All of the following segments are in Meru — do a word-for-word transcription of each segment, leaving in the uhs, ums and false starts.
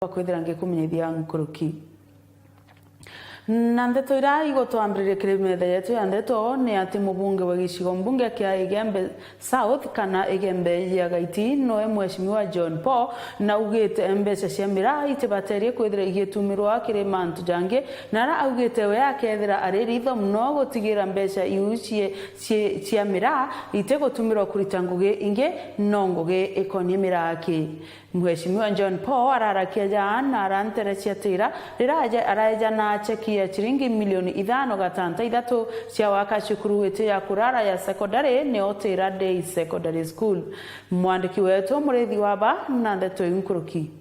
bakwithira ngikumenyithia nkuruki. Na ndeto iria igutwambiriria kiri metha yetu ya ndeto ni ati mubunge wa gicigo mbunge kia Igembe South kana Igembe ya Gaiti noe Mheshimiwa John Paul, na augite mbeca cia miraa itibaterie kwithira igitumirwa kiri mantu jangi, na ara augite we akethira ari ritho mono gutigira mbeca iu cie-, cie-, cia miraa itigutumirwa kurita ngugi ingi, no ngugi ikonie miraa ki. Mheshimiwa John Paul ararakia jaa na aranterecia Tira riria aje-, araeja na cheki ya chiringi milioni ithano gatanta ithatu cia waka cukuru iti ya kurara ya secondary, nio Tira Day Secondary School. Mwandiki wetu Murithi Waba na ndeto iu nkuruki.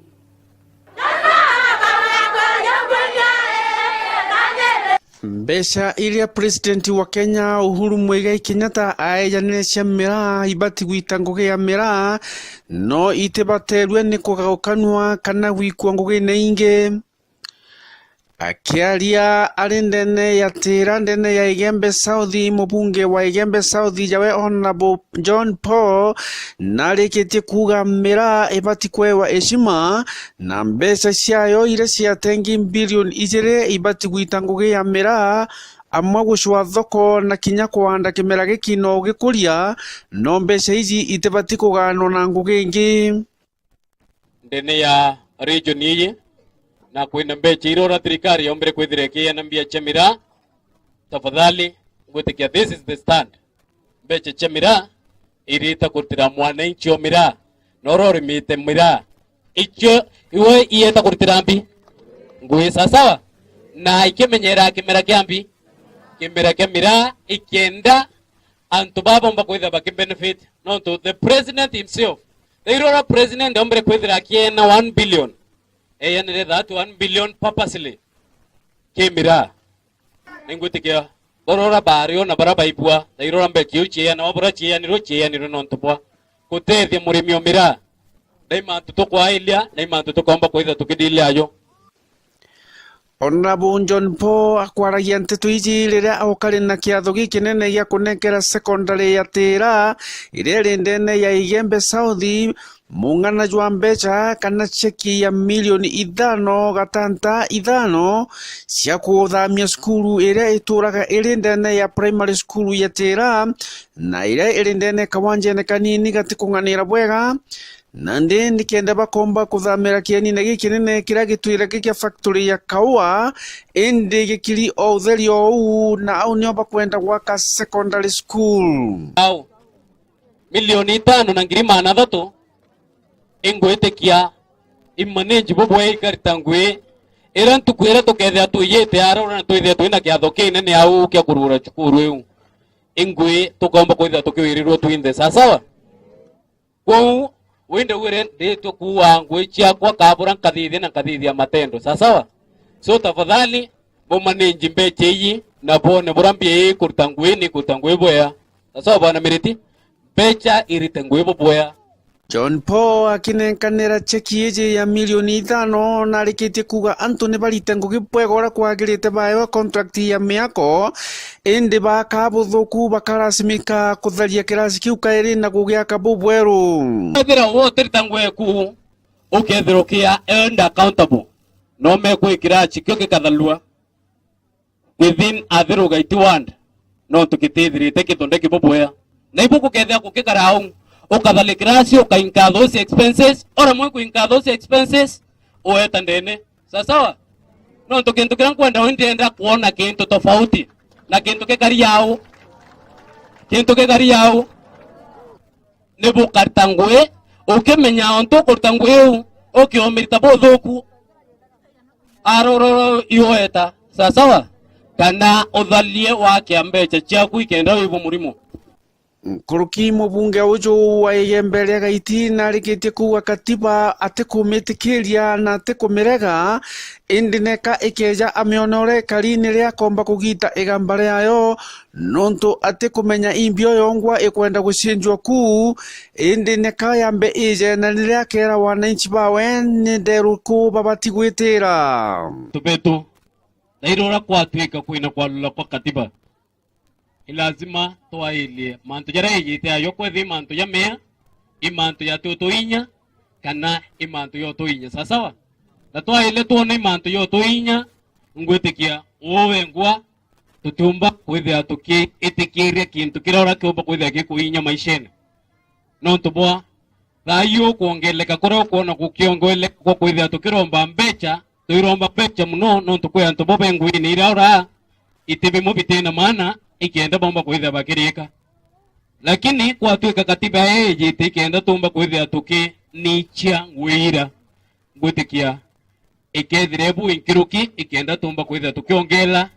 Mbeca iria President wa Kenya Uhuru Muigai Kenyatta aejanire cia miraa ibati gwita ngugi ya miraa, no itibaterue ni kugaukanua kana gwikua ngugine ingi. Akiaria ari ndene ya Tira, ndene ya Igembe South, mubunge wa Igembe South, jawe Honourable John Paul, narikitie kuuga miraa ibati kwewa heshima, na mbeca ciayo iria ciatengi bilioni ijiri ibati gwita ngugi ya miraa, amwe gucwa thoko na kinya kuanda kimera giki no gikuria, no mbeca iji itibati kugaanwa na ngugi ingi. Ndene ya region iyi, na kwina mbeca iria ura thirikari yombire kwithira ikiena mbia cia miraa, tafadhali ngwitikia, this is the stand. Mbeca cia miraa irita kurutira mwananchi o miraa, na uria urimite miraa, icio iwe ieta kurutira mbi ngui, sawa sawa, na ikimenyera kimera kia mbi, kimera kia miraa, ikenda antu baa bomba kwithira bakibenefit, nontu the president himself, thaira uria president ombire kwithira akiena one billion, eyanire that one billion purposely ki miraa. Ningwitikia, bora uria bario na baria baibua, thaira uria mbeca iu cieanagwa, bura cieanirwe, cieanirwe nontu bwa gutethia murimi o miraa. Nai mantu tukwailia, nai mantu tukomba kwithira tukidilia ayo. Honourable John Paul akwaragia nteto iji riria aukari na kiatho gikinene gia kunenkera secondary ya Tira, iria iri ndene ya Igembe South, mung'ana jwa mbeca kana cheki ya milioni ithano gatanta ithano cia kuthamia cukuru iria ituraga iri ndene ya primary school ya Tira, na iria iri ndene kawanjene kanini gatikung'anira bwega, nandi nikenda bakomba kuthamira kienine gikinene kiria gitwire gi kia factory ya kaua, indi gikiri o utheri o uu, na au nio bakwenda gwaka secondary school. Au, milioni itano na ngiri maana athatu, ingwitikia imanage bubwe ikarita ngui, ira ntuku iria tukethia twiyite ara na twithia twina kiatho kinene au kia kurugura cukuru iu, ingui tukomba kwithia tukiwirirwe twinthe, sawa sawa. Kwou, winde wire nditwe kuua ngui ciakwa kabura nkathithia na nkathithia matendo. Sawa sawa? So tafadhali, mumanage mbeca iyi, na bone bura mbia ii kuruta ngui ni kuruta ngui bwea. Sawa sawa, bwana Miriti? Mbeca irite ngui bubwea. John Paul akinenkanira cheki iji ya milioni ithano, na arikitie kuuga antu ni barite ngugi bwega uria kwagirite baewa contract ya miako, indi baakaa buthuku bakarasimika kutharia kirasi kiu kairi na gugiaka bubweru. Ethira wotirita ngweku, ukethirwa ukia held accountable, no mekwa kirasi kio gikathalua within a Thiru Gaiti ward, nontu gitithirite githondeki bubwea. Na ibu gukethia gukikara au, ukatharia kirasi, uka incur those expenses, ora mwe ku incur those expenses, ueta ndene. Sawa sawa? Nontu kintu kiria nkwenda, ndienda kwona kintu tofauti na kintu gikari au. Kintu gikari au. Ni bukarita ngui, ukimenya untu ukuruta ngui iu, ukiomirita buthuku, arororo iweta, sawa sawa, kana utharie wakia mbeca ciaku ikenda wibwe murimo. Nkuruki mubunge uju wa Igembe ria Gaiti narikitie kuuga katiba atikumitikiria na atikumirega, indi neka ikeja amione uria ikari niria akomba kugita igamba riayo, nontu atikumenya imbi o yongwa ikwenda gucenjua kuu, indi neka yambe ije, na riria akeera wananchi bawe ni nderu ku babati gwitira. Tubetu, thaira uria kwatwika kwina kwalula kwa katiba, i lazima twailie mantu jaria ijite ayo, kwethia i mantu ja mea, i mantu ja tutuinya, kana i mantu ja utuinya. Sawa sawa? Na twaile twona i mantu jo twinya, ngwitikia uu wengwa tutiumba kwithira tukiitikiria kintu kiria uria kiumba kwithira gikuinya maishene. Nontu bwa thaa ii ukwongeleka kuria ukwona gukiongeleka kwa kwithira tukiromba mbecha, twiromba mbecha mono nontu kwi antu bo be nguine iria uria iti bimwe bitina maana ikenda bomba kwithira bakiriika. Lakini kwatwika katiba ii ijite ikenda tumba kwithira tukinichia ngui ira, ngwitikia ikethira ibu inkiruki ikenda tumba kwithira tukiongela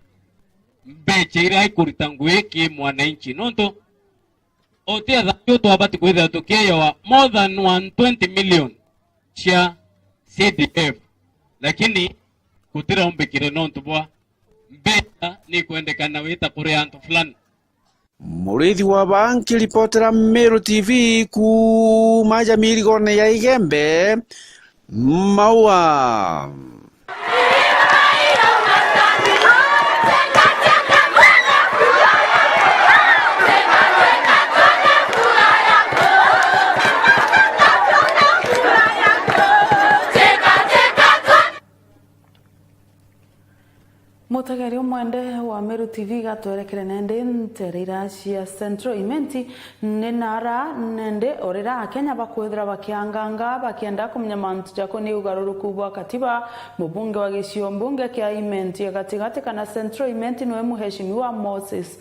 mbecha iria ikurita ngui ki mwananchi. Nontu uti thaa ii twabati kwithira tukieyoa more than one twenty million cia C D F, lakini gutiraumbikire nontu bwa mbecha nikwendekana wita kuri antu fulani. Muriithi wa baa nkiripotera Meru T V kuuma ja mirigone ya Igembe, Maua. Mutegeri umwende wa Meru T V gatwerekere nende ntere ira cia Central Imenti ni nara nende orira Akenya bakwithira bakianganga bakienda kumenya mantu jakoni ugaruruku bwa katiba. Mubunge wa gicigo mbunge kia Imenti ya gatigati kana Central Imenti niwe Muheshimiwa Moses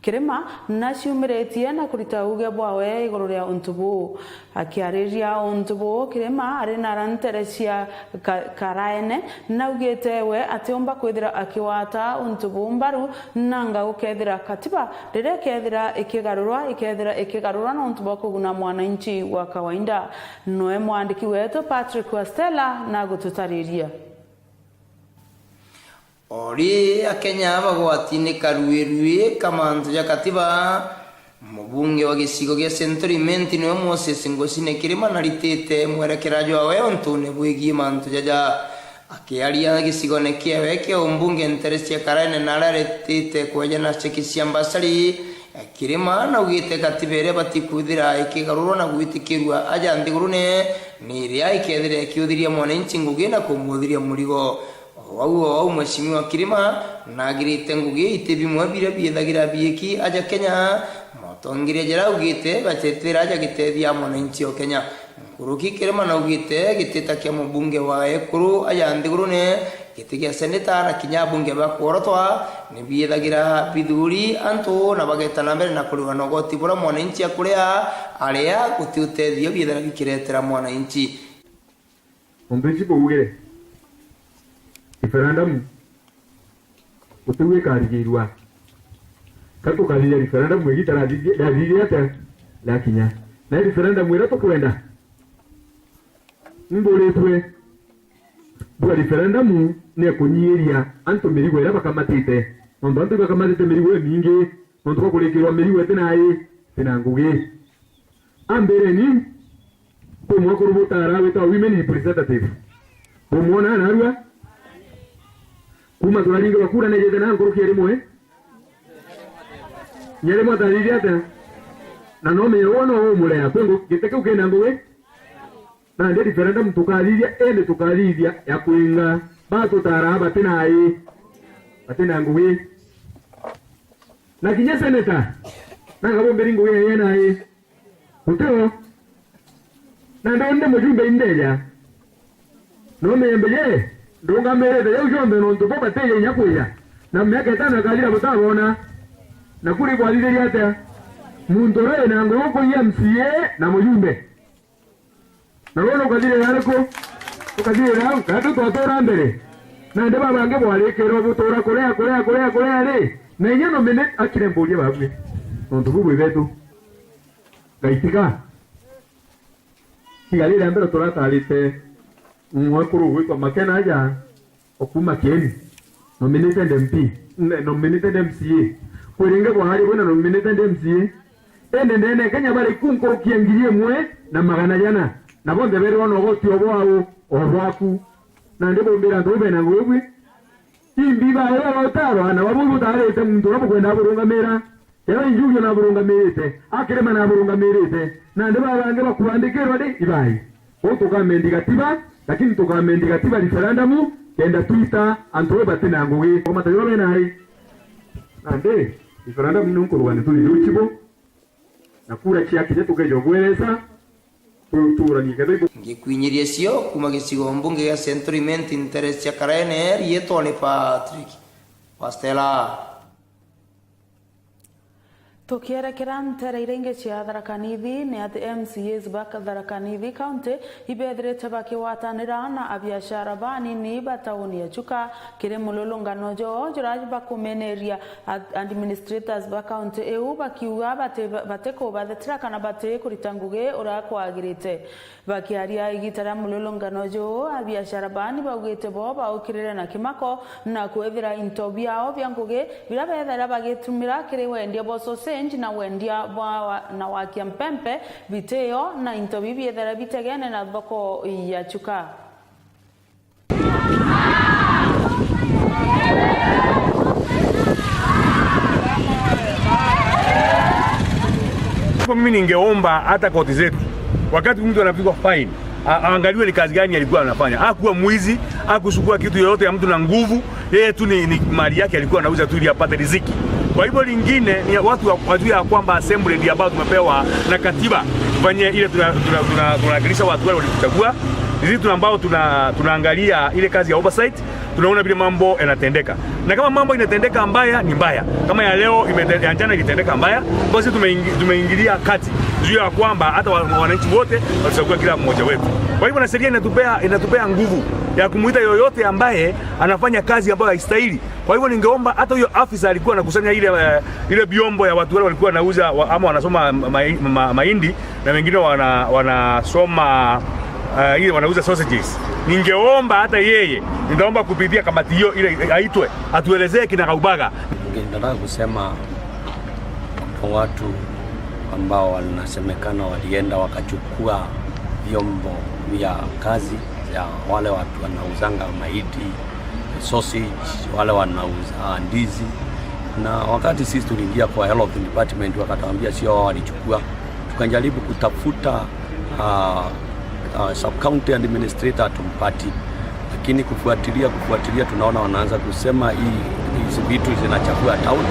Kirima naciumiritie na kurita uuge bwawe iguru ria untu buu. Akiariria untu buu, Kirima ari nara ntere cia Ka-, Karaene, naugite we atiumba kwithira akiwata untu buu mbaru, nanga gukethira katiba riria ikethira ikigarurwa, ikethira ikigarurwa nontu bwa kuguna mwananchi wa kawaida. Noe mwandiki wetu Patrick Wastela nagututariria. O ri Akenya bagwati ni karuirui ka mantu ja katiba, mubunge wa gicigo gia Central Imenti niwe Moses Ngosine Kirima naritite mwerekera jwawe untune bwigii mantu jaja. Akiaria gicigone kiawe kia umbunge ntere cia Karaene naria aritite kweja na cheki cia mbasari, Kirima naugite katiba iria ibati kwithira ikigarurwa na gwitikirua aja nthigurune ni iria ikethira ikiuthiria mwananchi ngugi na kumuthiria murigo. O au o au, Mheshimiwa Kirima naagirite ngugi iti bimwe biria biithagira biiki aja Kenya, motongeria jaria augite batetera aja gitethia mwananchi o Kenya. Nkuruki Kirima naugite gitita kia mubunge wa ekuru aja nthigurune, giti gia seneta na kinya abunge ba kworotwa ni biithagira bithuri antu na bageta na mbere na kuriwa na ugoti buria mwananchi akuria, aria guti utethio biithira bikiretera mwananchi. Untu ici buugire, referendum utiu ikarigirua. Ka tukathithia referendum igita riathithie atia? Riakinya. Na referendum iria tukwenda, imburitwe bua referendum ni ya kunyiiria antu mirigo iria bakamatite. Nontu antu ibakamatite mirigo imingi, nontu bwa kurikirwa mirigo iti na i, iti na ngugi. Ambireni, kwi mwekuru butara witwa women representative. Bumwona narua? Kuma turaringirwa kura nejete na nkuruki ya rimwe. Nyeri mwatarire atia? Na no menye uo no umurea. Kwi ngu-, giti kiu kina ngugi? Nandi referendum tukathithia, indi tukathithia ya kwinga. Batutara bati na i, bati na ngugi. Na kinya seneta, nanga bumbiri ngugi yeye na i. Uteo. Na ndo ndi mujumbe indeja. No meyembe ye, ndungamirite yau jonthe nontu bo batije inya kwija. Na miaka itano ikathira butabona. Na kuri kwathithirie atia? Muntu uria wina ngugi kuiya M C A na mujumbe. Na wona ukathirira ariku? Ukathirira au, kana tu twatura mbere. Nandi babangi bwarikirwa butura kuria, kuria, kuria, kuria ri? Na inya no mene akire mburie babue. Nontu bu bwi betu. Ngai tiga. Tiga riria mbere turatarite mwekuru ugwitwa Makena aja o kuma Kieni, nominated M P, ne-, nominated M C A. Kwiringe bwari bwina nominated M C A. Indi ndene Kenya bari ku nkuruki ya ngiri imwe na magana jana, na bonthe berirwa na ugoti o bwao o bwaku. Nandi bumbira antu bau bena ngugi bwi. Imbi bae bagotarwa, na babu butarite muntu uria bukwenda burungamira. Ira injuju naburungamirite, akirima naburungamirite, nandi babangi bakubandikirwa ri ibai. Uu tukamendi gatiba, Lakini tukamendi gatiba referendum, kenda twita antu batina ngugi. Kwa mataiwa bena ai. Nandi, referendum ni nkurugani turi ruchibo. Na kura ciakinya tukeja gwiresa, tu-, tuuranie kethira ibu- Ngikwinyiria cio kuma gicigo mbunge gia Central Imenti ntere cia Karaene, riitwa ni Patrick Wastela. Tukierekera ntere iria ingi cia Tharaka Nithi, ni ati M C As ba Tharaka Nithi County ibethirite bakigwatanira na abiashara banini ba tauni ya Chuka kiri mululungano joo juria bakumeneria ad-, administrators ba county iu bakiuga bati-, batikubathetera kana batikurita ngugi uria kwagirite. Bakiaria igita ria mululungano juu, abiashara bani baugite bo baukirire na kimako na kwithira into biao bia ngugi biria bethaira bagitumira kiri wendia bwa sausage na wendia bwa wa-, na wakia mpempe, bitio na into biu biethaira bitegene na thoko ya Chuka. Kwa mimi ningeomba hata koti zetu, wakati mtu anapigwa fine, a-, aangaliwe ni kazi gani alikuwa anafanya. Hakuwa mwizi, hakuchukua kitu yoyote ya mtu na nguvu, yeye tu ni, ni mali yake alikuwa anauza tu ili apate riziki. Kwa hivyo lingine ni watu wa-, wajue ya kwamba assembly ndio ambayo tumepewa na katiba tufanye ile tuna-, tuna-, tuna-, tunawakilisha watu wale walituchagua. Sisi tuna ambao tuna-, tunaangalia ile kazi ya oversight, tunaona vile mambo yanatendeka. Na kama mambo inatendeka mbaya, ni mbaya. Kama ya leo imete-, ya jana ilitendeka mbaya, basi tumeingi-, tumeingilia kati. Juu ya kwamba hata wa-, wananchi wote walichagua kila mmoja wetu. Kwa hivyo na sheria inatupea, inatupea nguvu ya kumuita yoyote ambaye anafanya kazi ambayo haistahili. Kwa hivyo ningeomba hata huyo afisa alikuwa anakusanya ile, eh, ile vyombo ya watu wale walikuwa wanauza wa-, ama wanasoma ma-, ma-, ma-, mahindi na wengine wana-, wanasoma, eh, ile wanauza sausages. Ningeomba hata yeye, nitaomba kupitia kamati hiyo ile aitwe, atuelezee kinagaubaga. Ningetaka kusema kuna watu ambao wanasemekana walienda wakachukua vyombo vya kazi ya wale watu wanauzanga mahindi, sausage, wale wanauza ndizi. Na wakati sisi tuliingia kwa health department, wakatuambia sio wao walichukua. Tukajaribu kutafuta, ah, ah, sub county administrator, hatumpati. Lakini kufuatilia, kufuatilia, tunaona wanaanza kusema hii, hizi vitu zinachafua town.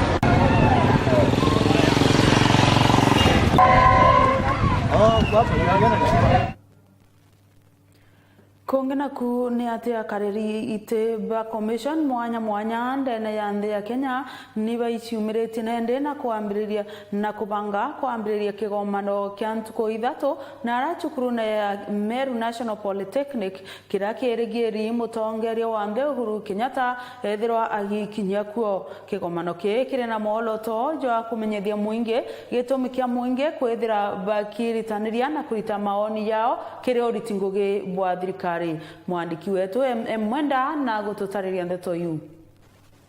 Kungi naku ni ati akariri iti ba commission mwanya mwanya ndene ya nthi ya Kenya ni baiciumiritie nende na kwambiriria na kubanga kwambiriria kigomano kia ntuku ithatu na ara cukurune ya Meru National Polytechnic, kiria kirigiri mutongeria wa nthi Uhuru Kenyatta ethirwa agikinyia kuo. Kigomano kii kiri na mworoto jwa kumenyithia mwingi gitumi kia mwingi kwithira bakiritaniria na kurita maoni yao kiri uriti ngugi bwa thirikari. Mwandiki wetu M M Mwenda na gututariria ndeto iu.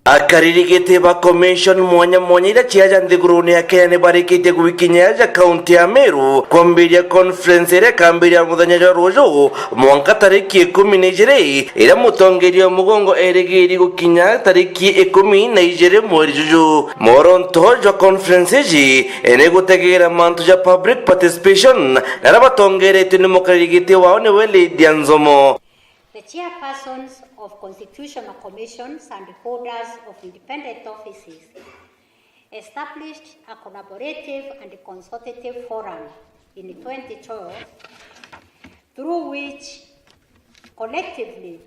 Akariri giti ba commission mwanya mwanya iria ciaja nthigurune ya Kenya ni barikitie gwikinya aja kaunti ya Meru kwambiria conference iria ikambiria muthenya jwa ruju mwanka tariki ikumi na ijiri, iria mutongeria wa mugongo erigiri gukinya tariki ikumi na ijiri mweri juju. Moronto jwa conference iji ni gutegera mantu ja public participation, na aria batongeretwe ni mukariri giti wao niwe Lydia Nzomo. The chairpersons of constitutional commissions and holders of independent offices established a collaborative and consultative forum in twenty twelve, through which collectively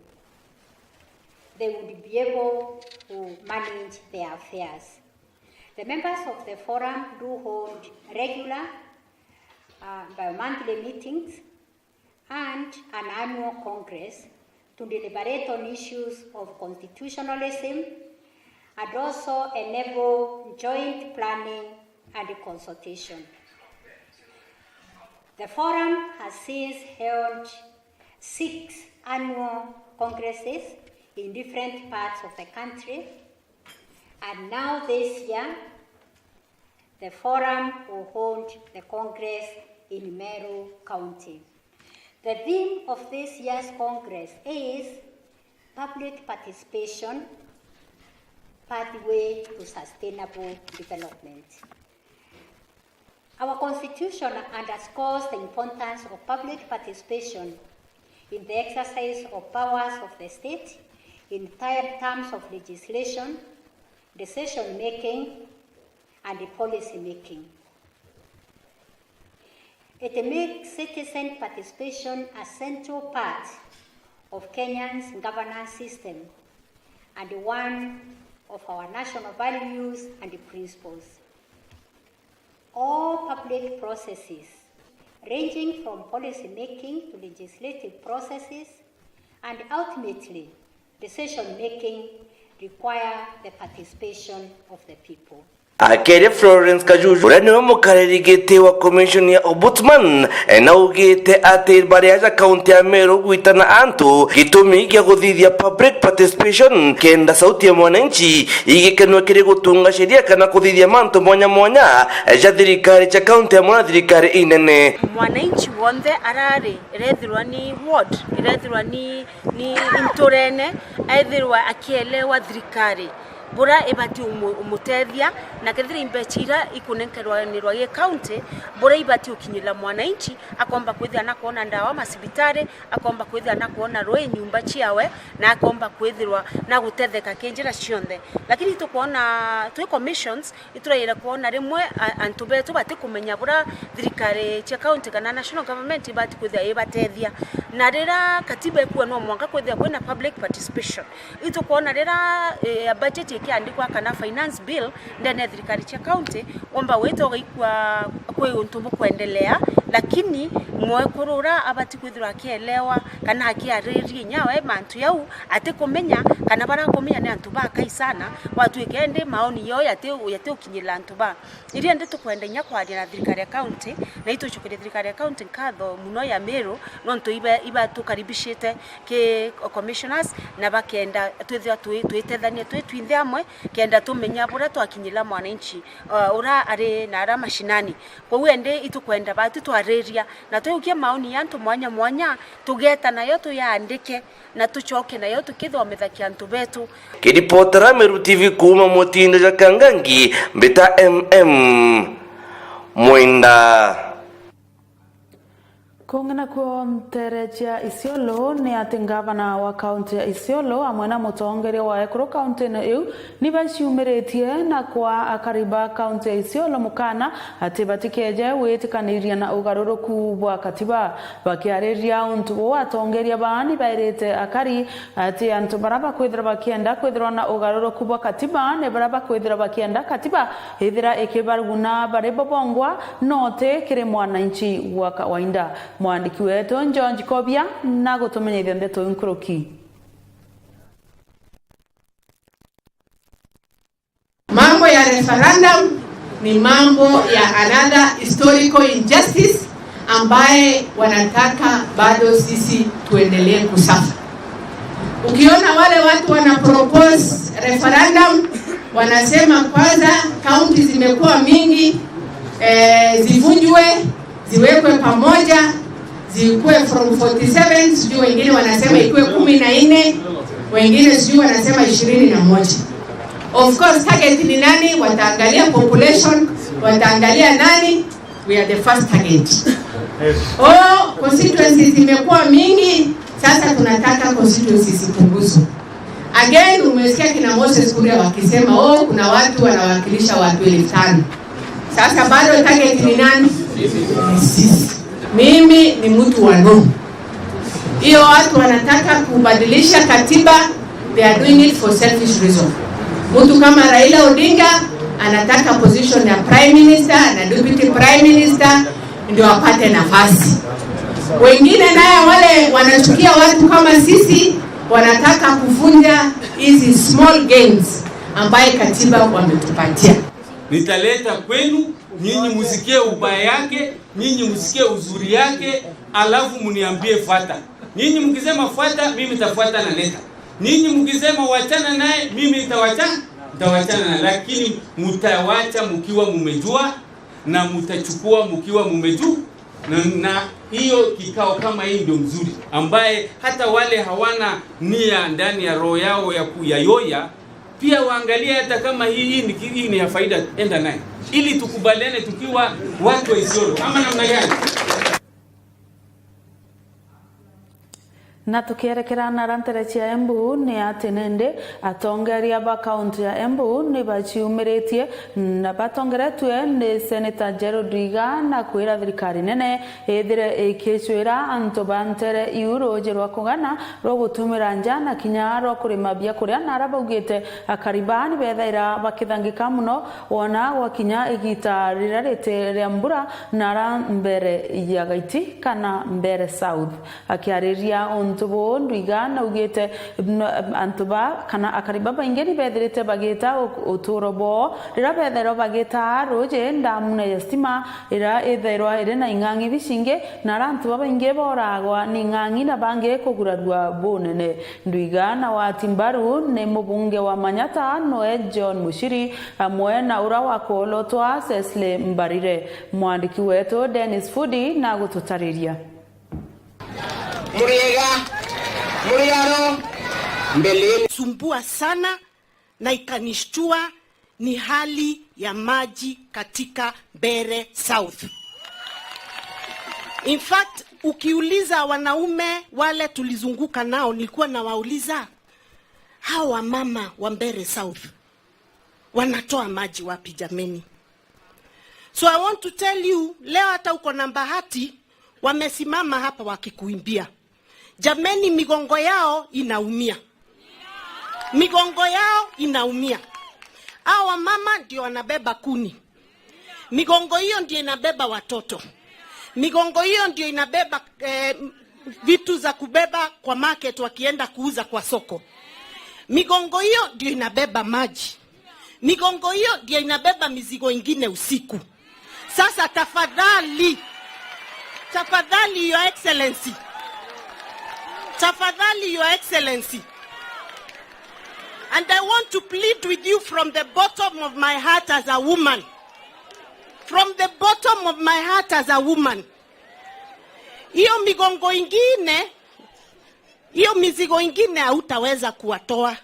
they would be able to manage their affairs. The members of the forum do hold regular, uh, bi-monthly meetings and an annual congress to deliberate on issues of constitutionalism and also enable joint planning and consultation. The forum has since held six annual congresses in different parts of the country, and now this year, the forum will hold the congress in Meru County. The theme of this year's congress is Public Participation, Pathway to Sustainable Development. Our constitution underscores the importance of public participation in the exercise of powers of the state in ter-, terms of legislation, decision making, and policy making. It makes citizen participation a central part of Kenya's governance system and one of our national values and principles. All public processes, ranging from policy making to legislative processes and ultimately decision making, require the participation of the people. Akiaria Florence Kajuju, uria niwe mukariri giti wa Commission ya Ombudsman, e, na augite ati bari aja kaunti ya Meru gwitana antu gitumi gia guthithia public participation kenda sauti ya mwananchi igikenua kiri gutunga sheria kana kuthithia mantu mwanya mwanya, e, ja thirikari cia kaunti amwe na thirikari inene. Mwananchi wonthe arari, irethirwa ni ward, irethirwa ni, ni nturene, ethirwa akielewa thirikari buria ibati umu-, umutethia, na kethira imbecha iria ikunenkerwanirwa gi county, buria ibati ukinyira mwananchi, akomba kwithira na kwona ndawa masibitari, akomba kwithira na kwona rui nyumba ciawe, na akomba kwithirwa na gutetheka ki njira cionthe. Lakini tukwona twi commissions, ituraire kwona rimwe a-, antu betu batikumenya buria thirikari cia county kana national government ibati kwithira ibatethia. Na riria katiba ikua no mwanka kwithira kwina public participation. Itukwona riria, eh, budget ikiandikwa kana finance bill ndene ya thirikari cia county, womba gwita ugaikua kwi untu bukwendelea, lakini mwekuru uria abati kwithirwa akielewa kana akiariria inya we mantu jau, atikumenya kana baria akumenya ni antu bakai sana, gwatuika indi maoni yoo yati-, yatiukinyirira antu ba. Iria ndi tukwenda inya kwaria na thirikari ya county, na itucokeria thirikari ya county nkatho muno ya Meru, nontu iba-, ibatukaribishite ki commissioners, na bakenda twithira twi-, twitethania twi twinthe amwe, kenda tumenya buria twakinyirira mwananchi, uh, uria ari na aria mashinani. Kwou indi itukwenda batu twariria, na twiukia maoni ya antu mwanya mwanya, tugeta nayo tuyandike, na tucoke nayo tukithomithakia antu betu. Kiripotera Meru T V kuuma Mutindo ja Kangangi, mbita M M Mwinda. Kung'ina kuo ntere cia Isiolo ni ati ngavana wa kaunti ya Isiolo amwe na mutongeria wa ekuru kaunti-ini iu ni baciumiritie na kwa akari ba kaunti ya Isiolo mukana ati batikeje gwitikaniria na ugaruruku bwa katiba. Bakiariria untu buu, atongeria baa ni bairite akari ati antu baria bakwithirwa bakienda kwithirwa na ugaruruku bwa katiba ni baria bakwithirwa bakienda katiba ithira ikibaruguna bari bo bongwa, no ti kiri mwananchi wa kawaida. Mwandiki wetu George Kobia nagutumenyithia ndeto nkuruki. Mambo ya referendum ni mambo ya another historical injustice ambaye wanataka bado sisi tuendelee kusuffer. Ukiona wale watu wana propose referendum, wanasema kwanza kaunti zimekuwa mingi, eh, zivunjwe, ziwekwe pamoja, zikuwe from forty seven, sijui wengine wanasema ikuwe kumi na nne, wengine sijui wanasema ishirini na moja. Of course, target ni nani? Wataangalia population, wataangalia nani? We are the first target. Oh, constituencies zimekuwa mingi, sasa tunataka constituencies zipunguzwe. Again, umesikia kina Moses Kuria wakisema, "Oh, kuna watu wanawakilisha watu elfu tano." Sasa bado target ni nani? Ni sisi. Mimi ni mtu wa no. Hiyo watu wanataka kubadilisha katiba, they are doing it for selfish reason. Mtu kama Raila Odinga anataka position ya prime minister na deputy prime minister ndio apate nafasi. Wengine naye wale wanachukia watu kama sisi, wanataka kuvunja hizi small gains ambaye katiba wametupatia. Nitaleta kwenu, nyinyi msikie ubaya yake, nyinyi msikie uzuri yake, alafu mniambie fuata. Nyinyi mkisema fuata, mimi nitafuata na leta. Nyinyi mkisema wachana naye, mimi nitawacha-, nitawachana naye. Lakini mtawacha mkiwa mmejua na mtachukua mkiwa mmejua. Na, na hiyo kikao kama hii ndio mzuri, ambaye hata wale hawana nia ndani ya roho yao ya ku-, ya yoya, pia waangalie hata kama hii, hii ni ki-, hii ni ya faida, enda naye. Ili tukubaliane tukiwa watu wa Isiolo. Ama namna gani? Na tukierekera nara ntere cia Embu, ni ati nindi atongeria ba kaunti ya Embu ni baciumiritie na batongeretue ni Seneta Gerald Riga na kwira thirikari nene ithire ikicwira antu ba ntere iu ruuji rwa kugana rwa gutumira nja na kinya rwa kurima biakuria, na ara baugite akari baa ni bethaira bakithangika mono wona gwakinya igita riria riti ria mbura na ara mbere ya Gaiti kana Mbere South. Akiariria untu buu, Ndwiga naugite, n-, antu ba, kana akari babaingi ni bethirite bagita u-, uturo bwoo riria bethairwa bagita ruuji ndamune ya stima iria ithairwa iri na ing'ang'i bicingi, na ara antu babaingi booragwa ni ing'ang'i na bangi kugurarua bunene. Ndwiga na wati mbaru ni mubunge wa Manyata noe John Muchiri, amwe na ura wa Kolotwa Cecily Mbarire. Mwandiki wetu Dennis Fudi na gututariria. Muriega, muriaro, mbeleni. Sumbua sana na ikanishtua ni hali ya maji katika Mbeere South. In fact, ukiuliza wanaume wale tulizunguka nao, nilikuwa nawauliza, "Hawa wamama wa Mbeere South wanatoa maji wapi jameni?" So I want to tell you, leo hata uko na bahati, wamesimama hapa wakikuimbia. Jameni, migongo yao inaumia. Migongo yao inaumia. Hao wamama ndio wanabeba kuni. Migongo hiyo ndio inabeba watoto. Migongo hiyo ndio inabeba, eh, vitu za kubeba kwa market wakienda kuuza kwa soko. Migongo hiyo ndio inabeba maji. Migongo hiyo ndio inabeba mizigo ingine usiku. Sasa tafadhali, tafadhali, Your Excellency, tafadhali, Your Excellency, and I want to plead with you from the bottom of my heart as a woman, from the bottom of my heart as a woman, hiyo migongo ingine, hiyo mizigo ingine hautaweza kuwatoa,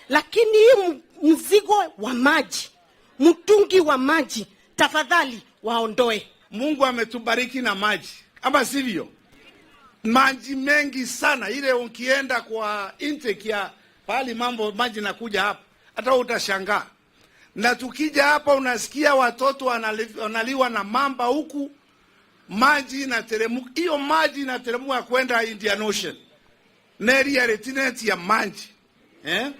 lakini hii m-, mzigo wa maji, mtungi wa maji, tafadhali waondoe. Mungu ametubariki na maji, ama sivyo? Maji mengi sana, ile ukienda kwa intake ya pahali mambo maji nakuja hapa, hata utashangaa. Na tukija hapa, unasikia watoto wanali-, wanaliwa na mamba huku, maji inateremka. Hiyo maji inateremka kwenda Indian Ocean. Neri ya retinenti ya maji. Eh?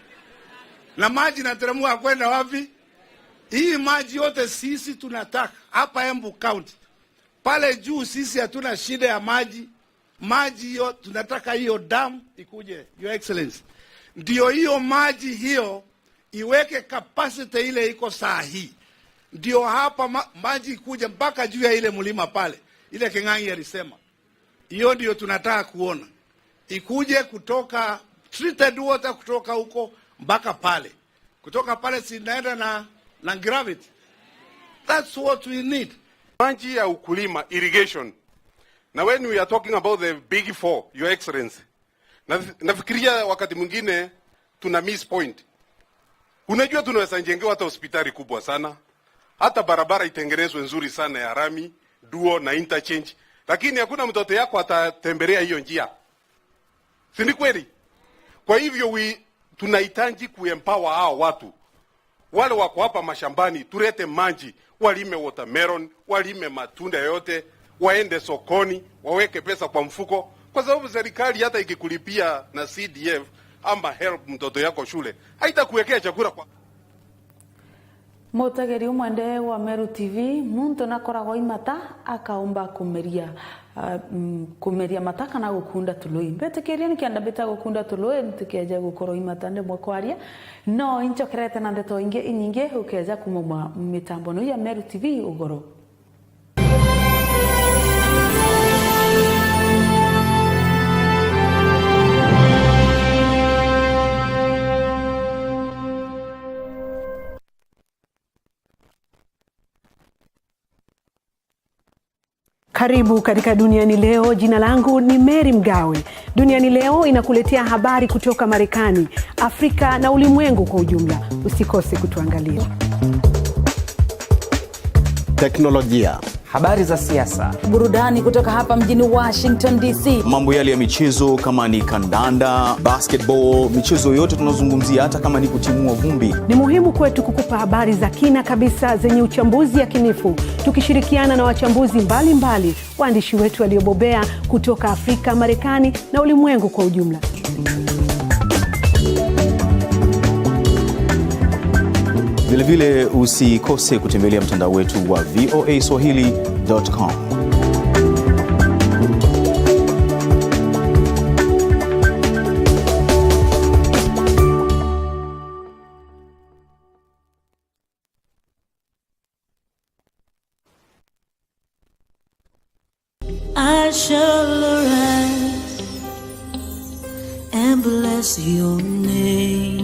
Na maji inateremka kwenda wapi? Hii maji yote sisi tunataka hapa Embu County. Pale juu sisi hatuna shida ya maji. Maji hiyo tunataka hiyo dam ikuje, Your Excellency. Ndio hiyo maji hiyo iweke capacity ile iko saa hii. Ndio hapa ma-, maji ikuje mpaka juu ya ile mlima pale, ile King'ang'i alisema. Hiyo ndio tunataka kuona. Ikuje kutoka treated water kutoka huko mpaka pale. Kutoka pale si inaenda na, na gravity. That's what we need. Maji ya ukulima, irrigation. Na when we are talking about the big four, Your Excellency, na, nafikiria wakati mwingine tuna miss point. Unajua tunaweza jengewa hata hospitali kubwa sana, hata barabara itengenezwe nzuri sana ya rami, duo na interchange, lakini hakuna mtoto yako atatembelea hiyo njia. Si ni kweli? Kwa hivyo we, tunahitaji kuempower hao watu. Wale wako hapa mashambani, tulete maji, walime watermelon, walime matunda yote, waende sokoni, waweke pesa kwa mfuko, kwa sababu serikali hata ikikulipia na C D F ama help mtoto yako shule, haitakuwekea chakula kwa Mutegeri umwende wa Meru T V, muntu nakoragwa imata akaumba kumeria, ah, mm, kumeria mata kana gukunda tului. Mbitikirie nikenda mbita gukunda tului, ntikeje gukorwo imata ndimwe kwaria. No inchokerete na ndeto ingi inyingi ukeja kumuma mitambo no ya Meru T V ugoro. Karibu katika Duniani Leo. Jina langu ni Mary Mgawe. Duniani Leo inakuletea habari kutoka Marekani, Afrika na ulimwengu kwa ujumla. Usikose kutuangalia. Teknolojia, Habari za siasa. Burudani kutoka hapa mjini Washington D C. Mambo yale ya michezo, kama ni kandanda, basketball, michezo yote tunazungumzia, hata kama ni kutimua vumbi. Ni muhimu kwetu kukupa habari za kina kabisa zenye uchambuzi yakinifu, tukishirikiana na wachambuzi mbalimbali, waandishi wetu waliobobea kutoka Afrika, Marekani na ulimwengu kwa ujumla. Vilevile usikose kutembelea mtandao wetu wa V O A Swahili dot com. I shall arise and bless your name,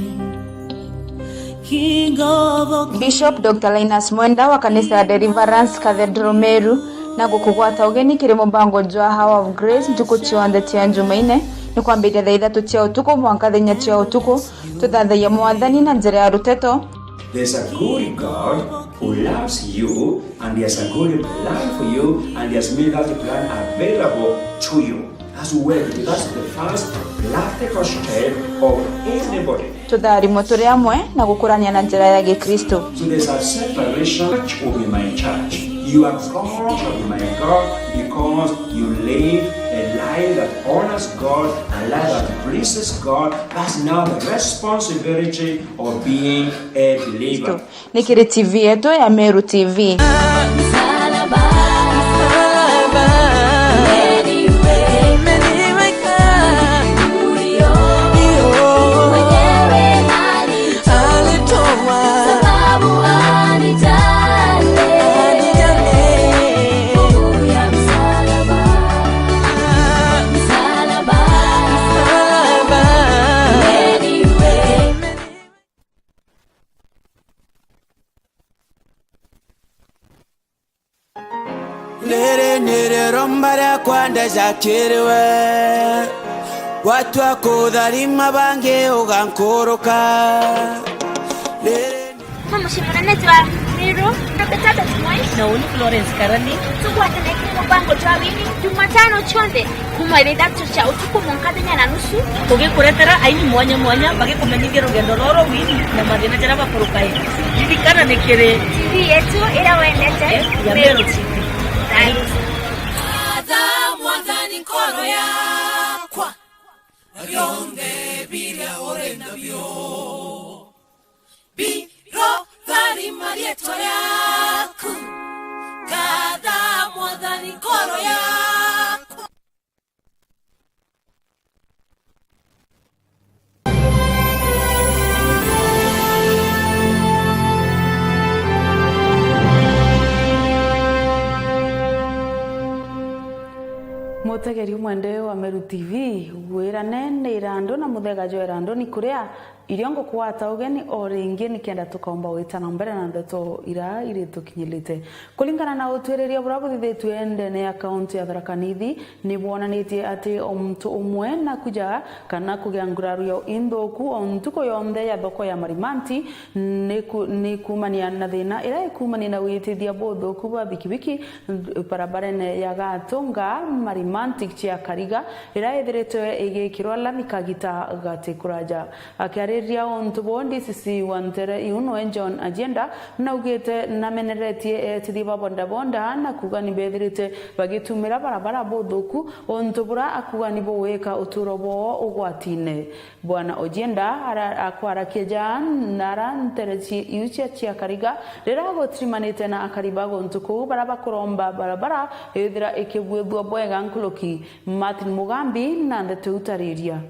King of all kings. Bishop Doctor Linus Mwenda wa kanisa ya Deliverance Cathedral Meru na gukugwata ugeni kiri mubango jwa Hour of Grace ntuku cionthe cia Njumaine, ni kwambiria thaa ithatu cia utuku mwanka thaa inya cia utuku. Tuthathagia Mwathani na njira ya ruteto. There's a good God who loves you and he has a good plan for you and he has made that plan available to you. That's where, that's the first practical step of anybody. Tutharimwe turi amwe na gukurania na njira ya Gikristo. So there's a separation. Church will be my church. Your God shall be my God because you live a life that honors God, a life that pleases God. That's now the responsibility of being a believer. Ni kiri T V yetu ya Meru T V. Riri nirio iromba riakwa ndeja kiri we, watua kutharima bangi ugankuruka. Riri Mama, mucii munene jwa Meru, ndabeta Moi. Na uni Florence Karani. Tugwatane kiri mubango jwa wini, Jumatano cionthe, kuma thaa ithatu cia utuku mwanka thaa inya na nusu. Tugikuretera aini mwanya mwanya bagikumenyithia rugendo rwao rwa wini na mathina jaria bakurukagira. Ririkana ni kiri T V yetu iria wendete, ya Meru T V. Thanks. Atha Mwathani nkoro yakwa, na bionthe biria uri nabio. Biro tharima riitwa riaku, ngatha Mwathani nkoro yakwa. Mutegeri umwende wa Meru T V, gwirane ni irandu na muthega jwa irandu ni kuria irio ngukugwata ugeni o ringi nikenda tukaumba gwita na mbere na ndeto ira iritukinyirite. Kuringana na utwiriria buria buthithitue ndene ya kaunti ya Tharaka Nithi, ni bwonanitie ati o muntu umwe nakuja kana kugia ngurario inthuku o ntuku yonthe ya thoko ya Marimanti, ni ku-, ni kuumania na thina ira ikuumania na witithia buthuku bwa bikibiki barabarene ya Gatunga Marimanti cia Kariga, ira ithiritwe igikirwa lami kagita gati kuraja. Akiariria untu buu, D C C wa ntere iu nwe John Agenda naugite nameneretie etithia ba bodaboda na kuuga ni bethirite bagitumira barabara buthuku, untu bura akuuga ni bugwika uturo bwao ugwatine. Bwana Ojienda ara-, akwarakia ja nara ntere ci-, iu cia, cia Kariga, riria gutirimanite na akari ba guntu kuu bara bakuromba barabara ithira ikibuithua bwega nkuruki. Martin Mugambi na ndeto iu tariria.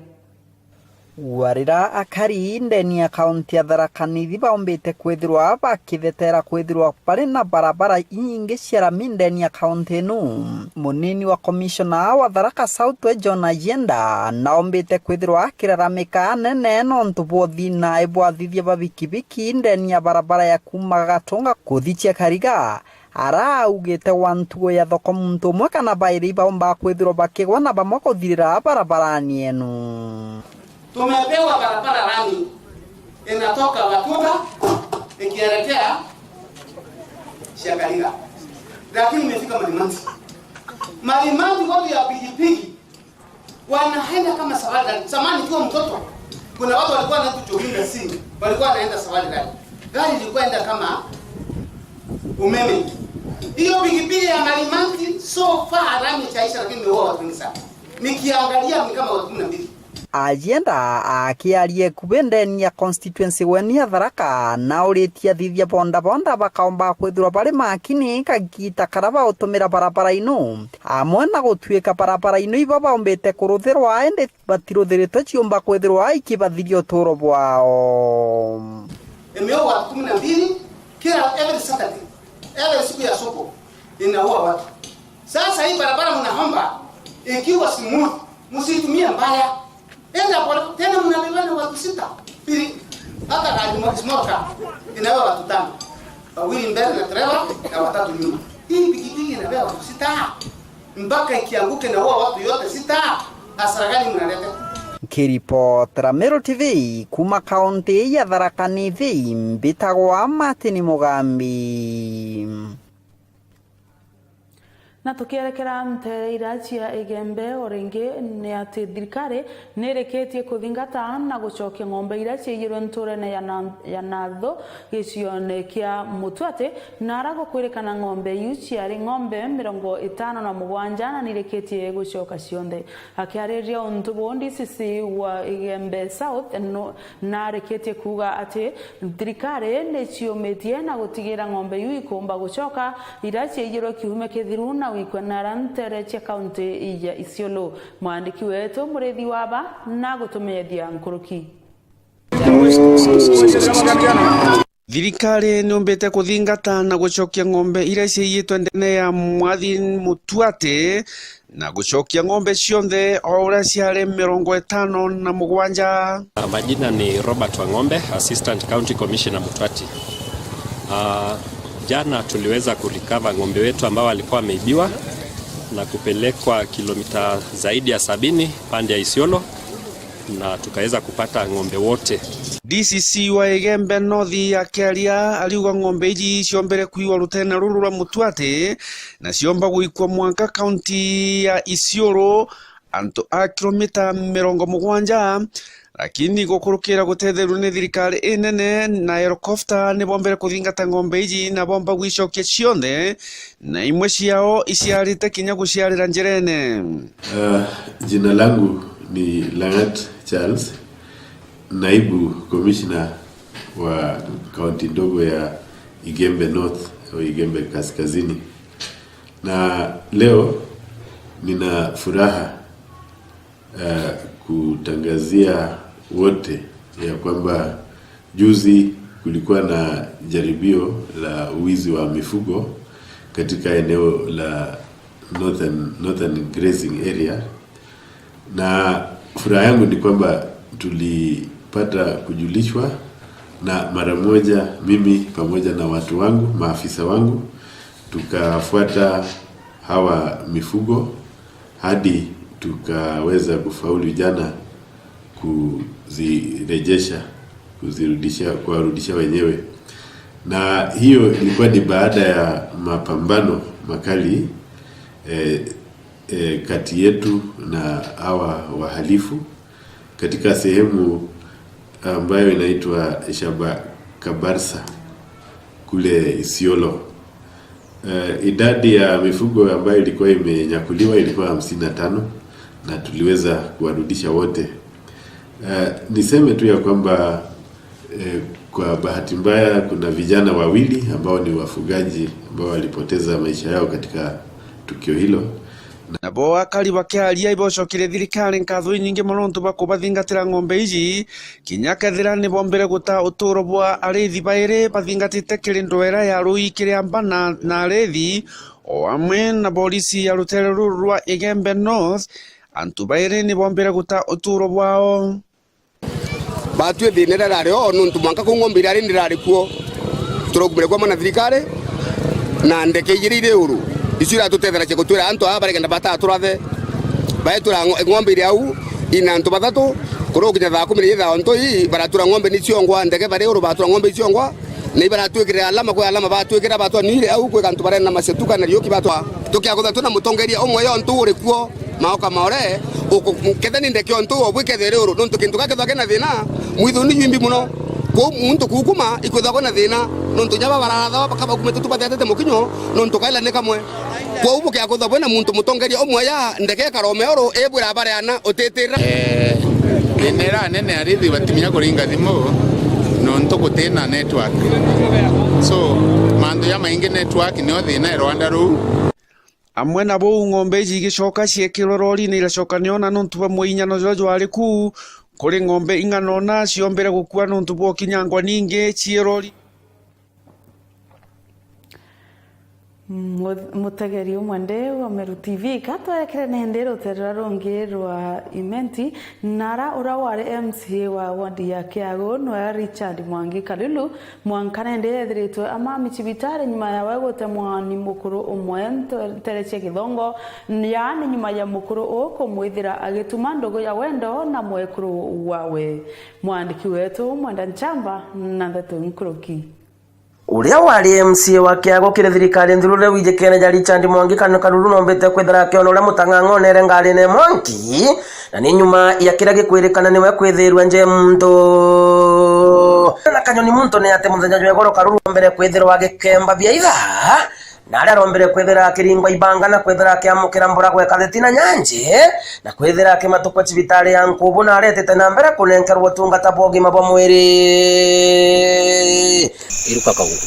Warira akari ndeni ya kaunti ya Tharaka Nithi baumbite kwithirwa bakithetera kwithirwa bari na barabara inyingi cia rami ndeni ya kaunti inu. Munini wa komishona wa Tharaka South we John Agenda naumbite kwithirwa akiraramika nene nontu bwa uthina ibwathithia ba bikibiki ndeni ya barabara ya kuuma Gatunga kuthi cia Kariga. Araugite wa ntugo ya thoko muntu umwe kana bairi ibaumba kwithirwa bakigwa na bamwe kuthirira barabarani enu. Tumepewa barabara lami inatoka Gatunga ikielekea Ciakariga. Lakini imefika Malimanti. Malimanti watu ya pikipiki wanaenda kama safari gari. Zamani nikiwa mtoto, kuna watu walikuwa wanaitwa jogging machine, walikuwa wanaenda safari gari. Gari ilikuwa enda kama umeme. Hiyo pikipiki ya Malimanti so far lami haijaisha, lakini imeua watu wengi sana. Nikiangalia ni kama watu kumi na mbili. Ajienda akiaria ekubi ndeni ya constituency weni ya Tharaka, na uritie athithia bondabonda bakaomba kwithirwa bari makini kagita karia bautumira barabara ino, amwe na gutuika barabara ino ibo baumbite kuruthirwa indi batiruthiritwe ciumba kwithirwa ikibathiria uturo bwao. Imeua watu kumi na mbili kila every Saturday, every siku ya soko inaua watu. Sasa hii barabara mnaomba ikiwa smooth, msitumie mbaya. Enda kwa tena, mnabeba na watu sita. Pili, hata gari mo-, small car inabeba watu tano. Wawili mbele na dereva na watatu nyuma. Hii pikipiki inabeba watu sita. Mpaka ikianguke na huwa watu yote sita. Hasara gani mnaleta? Nkiripotera Meru T V kuma kaunti ya Tharaka Nithi, mbitagwa Martin Mugambi. Na tukierekera nteere ira cia Igembe o ringi, ni ati thirikari ni irikitie kuthingata na gucokia ng'ombe ira ciaiyirwe nturene ya Na-, ya Nathu gicione kia Mutwati, na ara gukwirikana ng'ombe iu ciari ng'ombe mirongo itano na mugwanja na ni irikitie gucoka cionthe. Akiariria untu buu, D C C wa Igembe South no-, narikitie kuuga ati thirikari ni ciumitie na gutigira ng'ombe iu ikumba gucoka, ira ciaiyirwe kiumia kithiru na gwikua nara nteere cia kaunti ya Isiolo. Mwandiki wetu Murithi Waba na gutumenyethia nkuruki. Thirikari niumbite kuthingata na gucokia ng'ombe iria ciaiyitwe ndene ya Mwathi Mutwati, na gucokia ng'ombe cionthe o uria ciari mirongo itano na mugwanja. Majina ni Robert Wang'ombe, Assistant County Commissioner Mutwati. Ah, jana tuliweza kurecover ng'ombe wetu ambao walikuwa wameibiwa na kupelekwa kilomita zaidi ya sabini pande ya Isiolo, na tukaweza kupata ng'ombe wote. D C C wa Igembe North akiaria ariuga ng'ombe iji ciombere kuiwa rutene ruru rwa Mutwati, na ciomba gwikwa mwanka kaunti ya Isiolo, antu a kilomita mirongo mugwanja, lakini gukurukira gutetherua ni thirikari inene na helikopta, ni bombere kuthingata ng'ombe iji na bomba gwicokia cionthe, na imwe ciao iciarite kinya guciarira njirene. Ah, jina langu ni Lang'at Charles, naibu commissioner wa kaunti ndogo ya Igembe North au Igembe Kaskazini. Na leo nina furaha, eh, kutangazia wote ya kwamba juzi kulikuwa na jaribio la wizi wa mifugo katika eneo la Northern, Northern Grazing Area. Na furaha yangu ni kwamba tulipata kujulishwa, na mara moja mimi pamoja na watu wangu, maafisa wangu, tukafuata hawa mifugo hadi tukaweza kufaulu jana kuzirejesha, kuzirudisha, kuwarudisha wenyewe. Na hiyo ilikuwa ni baada ya mapambano makali, eh, eh, kati yetu na hawa wahalifu katika sehemu ambayo inaitwa Shaba Kabarsa kule Isiolo. Eh, idadi ya mifugo ambayo ilikuwa imenyakuliwa ilikuwa hamsini na tano, na tuliweza kuwarudisha wote. Eh, niseme tu ya kwamba, eh, kwa bahati mbaya kuna vijana wawili ambao ni wafugaji ambao walipoteza maisha yao katika tukio hilo. Nabo akari bakiaria ibocokerie thirikari nkatho inyingi mono nontu bwa kubathingatira ng'ombe iji, kinya kethira ni bombere guta uturo bwa arithi bairi bathingatite kiri ndwera ya rui kiri amba na, na arithi, o amwe na borisi ya rutere ruru rwa Igembe North, antu bairi ni bombere guta uturo bwao. Batwi thina iria irari o, nontu mwanka kuu ng'ombe irari ndirari kuo. Turaumire kwa mwana thirikari, na ndeke ijiri iri uru, icio iratutetheragia gutwira antu aa barigenda batatura the. Baetura ngo-, ng'ombe iri au, ina antu bathatu, kurukinya thaa kumi na ijiri thaa onto ii, baratura ng'ombe ni ciongwa, ndeke bari uru batura ng'ombe iciongwa, Na ibaratwikire alama, kwi alama batwikira, batwanire au, kwi gantu barena masetuka na riuki batwa. Tukiagutha twina mutongeria umwe yo ntu uri kuo, maoka maore, uku-, ketha ni ndeke o ntu o bwikethire uru, nontu kintu gakethwa kena thina, mwithuni jwimbi muno. Kwou muntu kukuma, ikwithagwa na thina, nontu jaba bararatha bakabakumite tu bathetete mukinyo, nontu kaila ni kamwe. Kwou bukiagutha bwina muntu mutongeria umwe ya ndeke karome uru, ibwira bareana utitira. Eh, thina iria nene arithi batinya kuringa thimu nontu gutina network. So, mantu jamaingi network nio thina i rwanda ruu. Amwe na buu, ng'ombe iji igicoka ciekirwe roriine iracoka niona nontu bwa mwinyano juria jwari ku. Kuri ng'ombe ing'ana ona ciombire gukua nontu bwa ukinyangwa ningi cii rori. Mu-, mutegeri umwe ndi wa Meru T V, ka twerekere nandi rutere ruria rungi rwa Imenti, nara uria wari M C A wa ward ya Kiagu, nwe Richard Mwangi Kalulu, mwanka nandi ethiritwe amami cibitari nyuma yawe gutemwa ni mukuru umwe nte-, ntere cia Githongo, yaani nyuma ya mukuru uu kumwithira agituma ndugu ya wendo na mwekuru wawe. Mwandiki wetu Mwenda Nchamba na ndeto nkuruki. Uria wari M C A wa Kiagu kiri thirikari nthuru riu wijikene ja Richard Mwangi Kanu Kalulu nombite kwithira akiona uria Mutang'ang'a onere ngarine mwanki, na ni nyuma ya kiria gikwirikana niwe kwithirua nje muntu. Na Kanyoni muntu ni ati muthenya jwa igoro Kalulu ombere kwithirwa agikemba bia ithaa, na aria arombere kwithira akiringwa ibanga na kwithira akiamukira mbura gweka thiti na nyanji, na kwithira akimatukwa cibitari ya Nkubu, na aretete na mbere kunenkerwa utungata bwa ugima bwa mwiri. Iruka kaungu.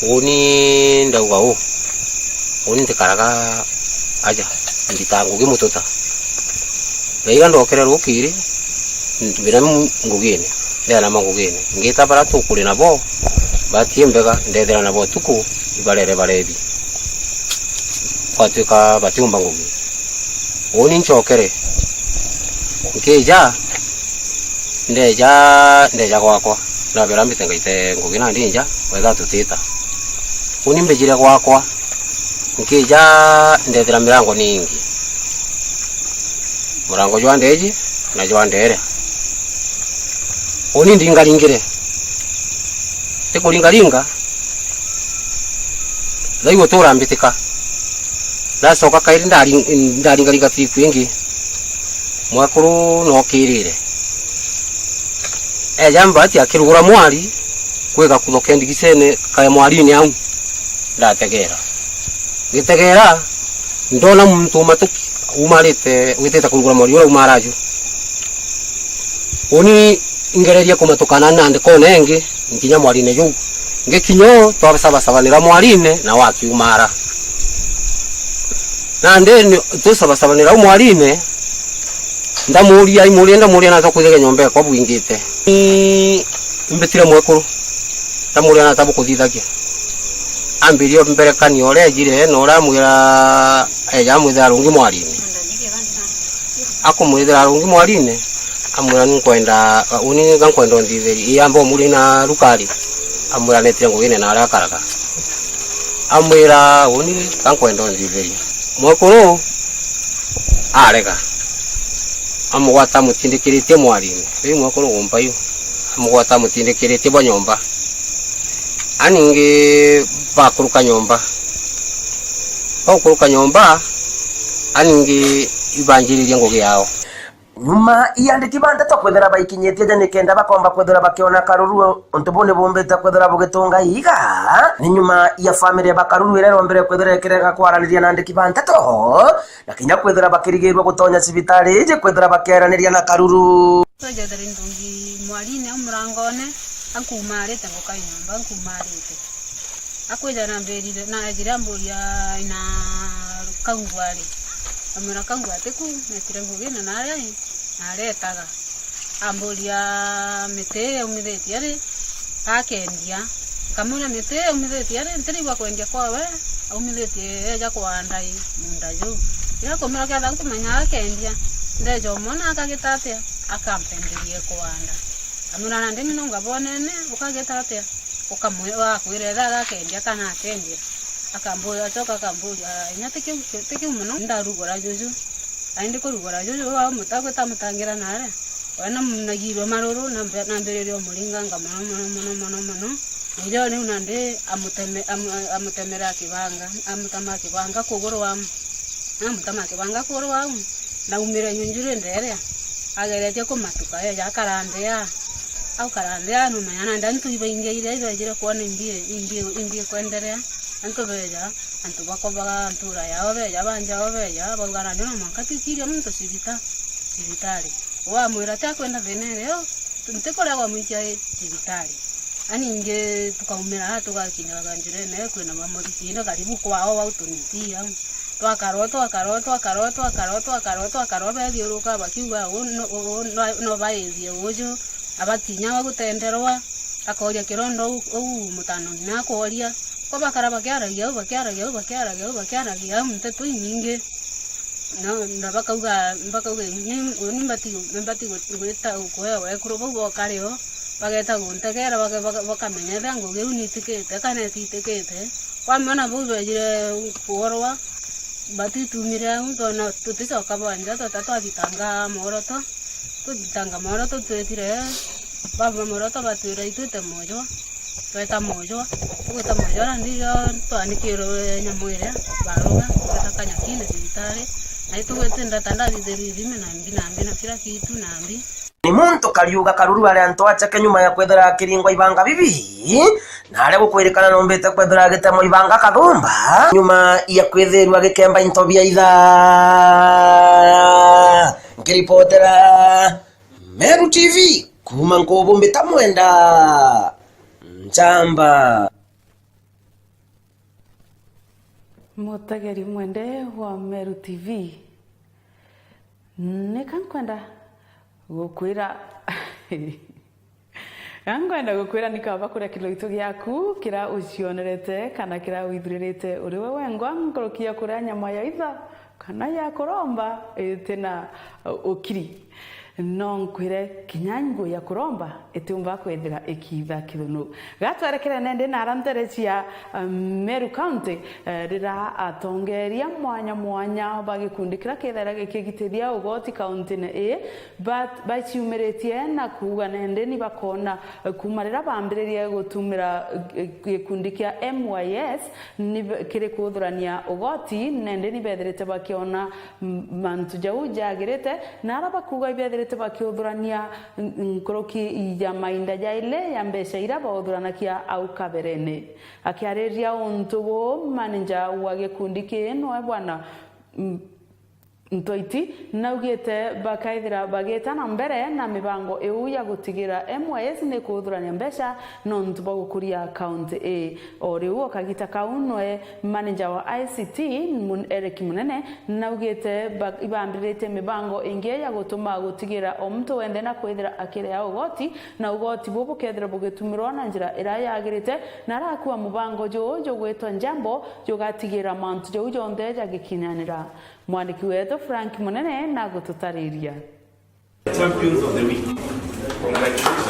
Uni ndauga uu. Uni ntikaraga aja. Ndita ngugi mututa. Ndaiga ndokere rukiri, ntumira mu-, ngugine. Ndeanama ngugine. Ngita bara tukuri nabo, batie mbega, ndethera nabo tuku, ibarere barebi. Kwatuika batiumba ngugi. Uni ncokere. Nkija, ndeja, ndeja gwakwa. Ndabera mbite ngaite ngugi nandi nja, wetha tutita. Uni mbijire gwakwa, nkija, ndethira mirango ni ingi. Murango jwa ndeji, na jwa ndere. Uni ndingaringire. Ndikuringaringa, Thaigu turambitika. Ndacoka kairi ndari-, ndaringaringa trip ingi. Mwekuru nokirire. Eja mbati akirugura mwari, kwi gakutho ke ndigicene kae mwarine au. Ndategera. Ngitegera, ndona muntu umatuki, umarite, witite kurugura mwari uria umara aju. Uni ingereria kumatukana na ndikona ingi, nkinya mwarine juu. Ngikinya uu, twacabacabanira mwarine, na wakiumara. Nandi ni, tucabacabanira au mwarine, ndamuria, imuria, ndamuria nata kwithagia nyomba ekwa bwingite. Ni mbitire mwekuru, ndamuria nata bukuthithagia. Ambirie mberekania uria ejire, na uria amwira, eja amwithira arungi mwarine. Akumwithira arungi mwarine, amwira, "Ninkwenda, uni ga nkwenda unthithirie." Ii amba umuria na rukari, amwira, "Netire ngugine na aria akaraga." Amwira, "Uni ga nkwenda unthithirie." Mwekuru arega. Amugwata amutindikiritie mwarine. Riu mwekuru gumpa iu. Amugwata amutindikiritie bwa nyomba. Aningi bakuruka nyomba. Bagukuruka nyomba, aningi ibanjiririe ngugi yao. Nyuma ya andiki ba nteto kwithira baikinyitie aja nikenda bakomba kwithira bakiona Karuru, untu buu ni bumbite kwithira bugitunga iiga. Ni nyuma ya family ya Bakaruru iria irombire kwithira ikirega kwaraniria na andiki ba nteto, na kinya kwithira bakirigirua gutonya cibitari iji kwithira bakieraniria na Karuru. Twejethera ndungi mwarine au murangone, ankumarite nguka nyomba, ankumarite. Akwija nambirire, na ejire amburia ina Kangua ri. Amwira Kangua ati ku, netire ngugine na aria i, na aretaga. Amburia miti ii aumithitie ri, akendia. Nkamwira miti ii aumithitie ri, ntirigua kwendia kwawe, aumithitie eja kwanda i munda juu. Riria akumira ketha nkumenya akendia, ndeja umwona akagita atia, akampenderie kwanda. Nkamwira nandi ng'ino ngabonene, ukagita atia? Ukamwe-, wakwira etha agakendia kana akendia. Akamburia, acoka akamburia, "Ah, inya ti kiu, ti kiu mono, ndarugura juju." Ai ndikurugura juju, wa muta-, gwita mutangira nare. We na munagirwe maruru, nambe-, nambiririe umuringanga mono, mono, mono, mono, mono. Na irio riu nandi amuteme-, amu-, amutemera kibanga, amutema kibanga kuguru wa, amutema kibanga kuguru wau. Naumire nyunjuri nderia, ageretie kumatuka, eja akarandia. Au karandia, numenya nandi antu ibaingi iria ibejire kwona imbi, imbi, imbi kwenderea. Antu beja, antu bakobaga ntura yao beja, banja ao beja, bauga nandi no mwanka tutirie muntu cibita-, cibitari. Wamwira ti akwenda thina irio, nti kuria gwamwikia cibitari. Aningi tukaumira aa tugakinya njirene kwina bamuriki, indi karibu kwao au tuniti au. Twakarwa, twakarwa, twakarwa, twakarwa, twakarwa, twakarwa, bethiuruka bakiuga, "Uu no, uu no, no baithie uju." Abatinya bagutenderwa, akoria kironda uu, uu mutano ng'ina akworia. Ko bakara bakiaragia au, bakiaragia au, bakiaragia au, bakiaragia au, nteto inyingi. Na, na bakauga, bakauga, "Ni, ni mbati, ni mbati gu-, gwita kuewa ekuru bau bokari o, bageta guntegera, baka-, baka-, bakamenya ethira ngugi iu niitikite kana itiitikite." Kwamenya bau bejire kuorwa, batitumire au, twona tuticoka bwanja, tweta twathitanga mworoto, tuthitanga mworoto twetire, baba mworoto batwira itwite mojwa. Tweta mojwa, tugwita mojwa, na ndirio twanikirwe nyamu iria baruga, tweta kanyakine cibitari, na itugwite ndata ndathithirie ithimi na mbi na mbi na kila kitu na mbi. Ni muntu Kariuga Karuru ari antu achake nyuma ya kwethira akiringwa ibanga bibi, na aria gukwirikana nombite kwethira agitemo ibanga kathumba, nyuma ya kwithirwa agikemba into bia itha. Nkiripotera Meru T V, kuma Nkubu mbita Mwenda Nchamba. Mutegeri mwende wa Meru T V, nika nkwenda gukwira, nika nkwenda gukwira ni kaba kuria kiloito giaku kira ucionerete kana kira withuririte uri we wengwa nkuruki ya kuria nyama ya itha kana ya kuromba itina ukiri. No nkwire, kinya nguo ya kuromba itiumba kwithira ikiitha kithunu. Gatwerekerene ndi nara ntere cia, um, Meru County, eh, rira atongeria mwanya mwanya ba gikundi kiria kithaira gikigitithia ugoti kaunti-ini ii, ba-, baciumiritie na kuuga nende ni bakona, eh, kuuma riria bambiririe gutumira, eh, gikundi kia M Y S, ni be-, kiri kuthurania ugoti, nende ni bethirite bakiona m-, mantu jau jagirite, na aria bakuuga ibethirite bakiuthurania n-, nkuruki ya mainda jaili ya mbeca iria bauthuranagia au kaberene. Akiariria untu buu, manager wa gikundi kii noe bwana, m-, Ntoiti naugite bakaithira bagita na mbere na mibango iu ya gutigira M Y S ni kuthurania mbeca nontu bwa gukuria kaunti ii. O riu o kagita kau noe manager wa I C T Mun-, Eric Munene naugite ba-, ibambiritie mibango ingi ya gutuma gutigira o muntu wenthe na kwithira akirea ugoti, na ugoti buu bukethira bugitumirwa na njira iria yagirite, na arakua mubango juu jugwitwa Njambo jugatigira mantu jau jonthe jagikinyanira. Mwandiki wetu Frank Munene nagututariria. Champions of the Week. Congratulations.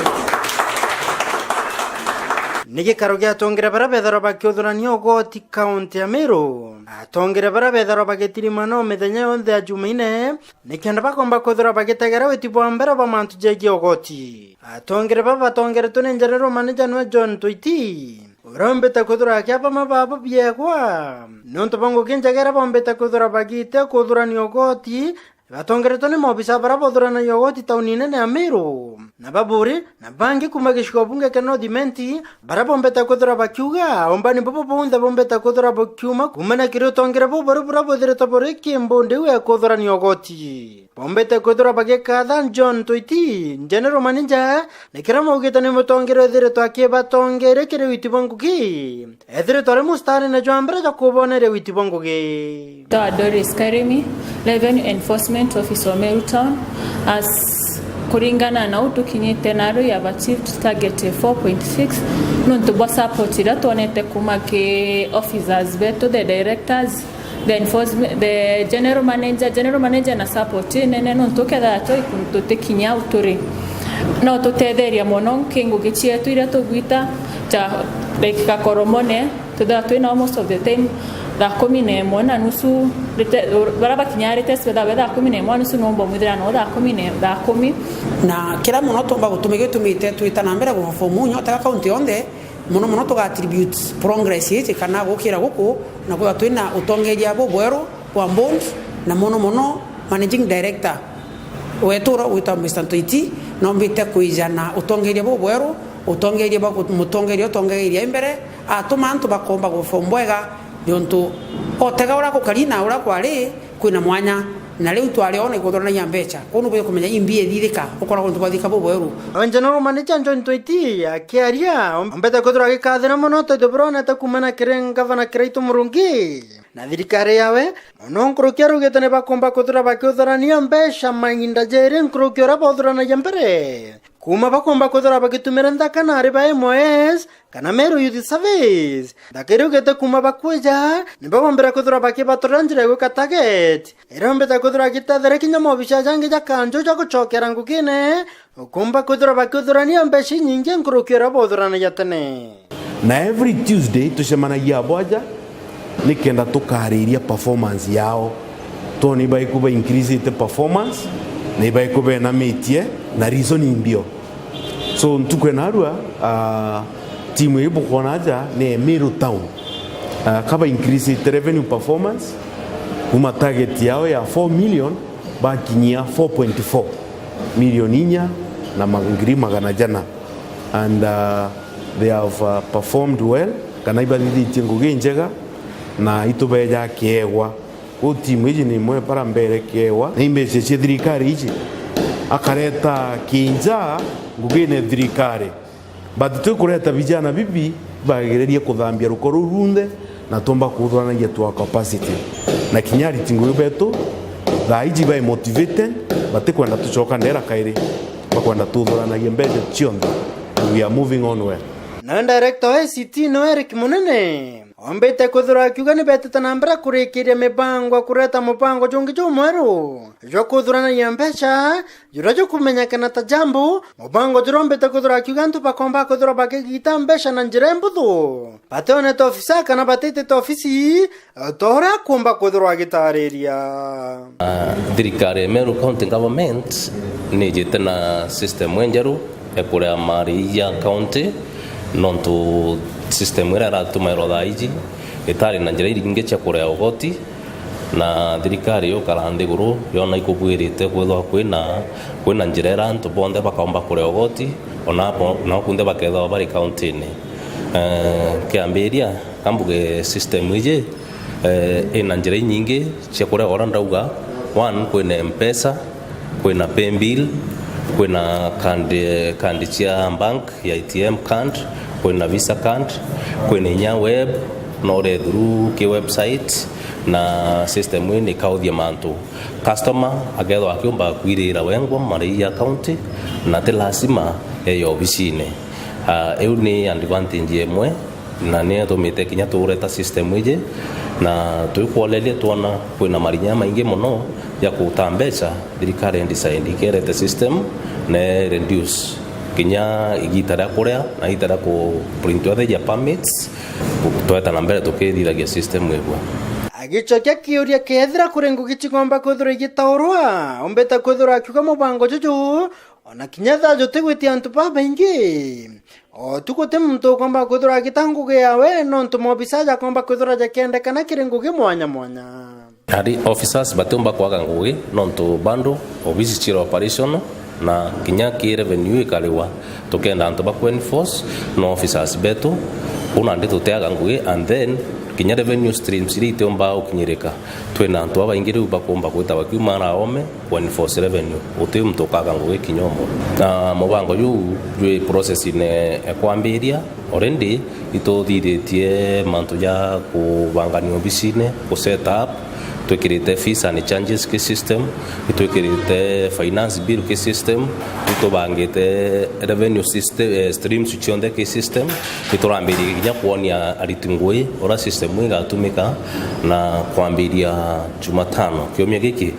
Ni gikaro gia atongere baria betharwa bakiuthurania ugoti kaunti ya Meru. Atongere baria betharwa bagitirimana o mithenya yonthe ya Jumaine, nikenda bakomba kwithirwa bagitegera witi bwa mbere bwa mantu jegie ugoti. Atongere baba batongeretwe ni General Manager nwe John Toiti, uria umbite kwithirwa akiaba mababo biegwa nontu bwa ngugi njega iria bombite kwithirwa bagite kuthurania ugoti, batongeretwe ni maobisa baria bothuranagia ugoti tauni nene ya Meru, na baburi, na bangi kuuma gicigo bunge kia North Imenti, baria bombete kwithirwa bakiuga, umbani bubu bunthe bumbete kwithirwa bukiuma kuumania kiri utongere buu buri buria bwithiritwe buri kimbundi iu ya kuthurania ugoti. Bombete kwithirwa bagikatha John Toiti, General Manager, na kiria maugite ni mutongere withiritwe akibatongeria kiri witi bwa ngugi. Ethiritwe ari mustarine jwa mbere jwa kuboneria witi bwa ngugi. Ntawa Doris Karimi, Revenue Enforcement Officer wa Meru Town. As kuringana na u tukinyite naru, we have achieved target four point six nontu bwa support iria twonete kuma ki officers betu, the directors, the enforcement, the general manager, general manager na support inene nontu kethira twi kuntu tutikinya u turi. No tutetheria mono ki ngugi cietu iria tugwita, ta, like, Kakoromone, twithagwa twi nao most of the time, Thaa kumi na imwe na nusu, rite-, baria bakinyaa retest bethawe thaa kumi na imwe na nusu, nomba umwithira noo thaa kumi na, thaa kumi. Na kiria mono tuumba gutumi-, gitumite twita na mbere guperform unya utega kaunti yonthe, mono mono tuga attribute progress iji kana gukira guku, na kwithirwa twina utongeria bubweru bwa board, na mono mono managing director wetu uria ugwitwa Mister Ntoiti, noombite kwija na utongeria bubweru, utongeria bwa gu-, mutongeria utongeria imbere, atuma antu bakomba guperform bwega, niuntu otega uria gukari na uria kwari kwina mwanya, na riu twari ona ikuthuranagia mbeca. Kwou nubuye kumenya imbi ithithika, ukoragwa untu bwathika bubweru. General Manager John Ntoiti akiaria, ombete kwithirwa agikathira mono tontu buria onete kuumana kiri ngavana Kiraitu Murungi na thirikari yawe, mono nkuruki araugite ni bakomba kwithirwa bakiuthurania mbeca mainda jairi nkuruki uria bauthuranagia mbere. Kuuma bakomba kwithirwa bagitumira nthaka na ari ba M O S kana Meru Youth Service. Nthaka iria ugite kuuma bakwija, ni bagombire kwithirwa bakibaturira njira ya gwika target, iria ombite kwithirwa agitethera kinya maobica jangi ja kanju ja gucokera ngugine, ukumba kwithirwa bakiuthurania mbeca inyingi nkuruki uria bauthuranagia tene. Na every Tuesday tucemanagia abo aja nikenda tukaariria performance yao. Twone ibaiku ba increasite performance, na ibaiku benamitie, na reason imbio. So, ntuku ya narua, ah, timu ii bukwona aja ni Meru Town. Ah, kaba increasite revenue performance, kuma target yao ya four million, bakinyia four point four million, inya na ma-, ngiri magana jana. And, uh, they have, uh, performed well, kana ibathithitie ngugi njega, na itubeja kiegwa. Kwou timu iji ni imwe bara mbere kiegwa, na imbeca cia thirikari iji, akareta kinja ngugine thirikari. But twi kureta vijana bibi bagererie kuthambia ruko ruu runthe, na tuumba kuthuranagia to our capacity. Na kinya ariti ngugi betu, thaa iji bai motivated, batikwenda tucoka ndera kairi, bakwenda tuthuranagie mbeca cionthe. We are moving on well. Nawe director wa I C T niwe Eric Munene, ombite kwithirwa akiuga ni betite na mbere kurikiria mibango ya kureta mubango jungi jumweru jwa kuthuranagia mbeca, juria jukumenyekana ta jambu, mubango juria ombite kwithirwa akiuga antu bakomba kwithirwa bakigita mbeca na njira imbuthu, bationete ofisa kana batitite ofisi, ta uria akumba kwithirwa agitariria. Ah, thirikari ya Meru County Government ni ijite na system injeru ya kuria mari ya county, nontu system iria iratumairwa thaa iji itari na njira iringi cia kuria ugoti, na thirikari yukara nthiguru yona ikubuirite kwithwa kwina, kwina njira iria antu bonthe bakaumba kuria ugoti, ona abo, nao kunthe bakethwa bari county-ini. Eh, kiambiria, kambuge system iji, eh, ina njira inyingi cia kuria uria ndauga. One, kwina M-Pesa, kwina paybill, kwina kandi, kandi cia bank, ya A T M card, kwina Visa card, kwina inya web, no ure through ki website, na system ii ni ikauthia mantu. Customer akethwa akiumba kwirira wengwa marei ya county, na ti lazima eyo obisine. Ah, iu ni advantage imwe, na ni itumite kinya tureta system iji, na twikwoleria twona kwina marinya maingi mono ya kuta mbeca, thirikari decide ikerete system na reduce kinya igita ria kuria na igita ria ku printwa the permits, tweta na mbere tukithithagia system ibua. Agicokia kiuria, kethira kuri ngugi cigomba kwithirwa igitaurwa, umbite kwithirwa akiuga mubango juju, ona kinya thaa jutigwitia antu babaingi. O tu guti muntu ukomba kwithirwa agita ngugi yawe, nontu maobisa jakomba kwithirwa jakiendekana kiri ngugi mwanya mwanya. Ari officers batiumba kwaga ngugi, nontu bado obisi ciri operational, na kinya ki revenue ikariwa, tukenda antu ba ku enforce, no officers betu, uu nandi tuteaga ngugi, and then kinya revenue streams iria itiumba gukinyirika, twina antu babaingi riu bakumba gwita bakiuma araome, ku enforce revenue, guti muntu ukaga ngugi kinya umwe. Na mubango juu jwi process-ine ya kwambiria, already ituthithitie mantu ja kubangania obisine, ku set up, twikirite fees and charges ki system, itwikirite finance bill ki system, itubangite revenue system, eh, streams cionthe ki system, iturambiririe kinya kwonia ariti ngui uria system igatumika na kwambiria Jumatano kiumia giki.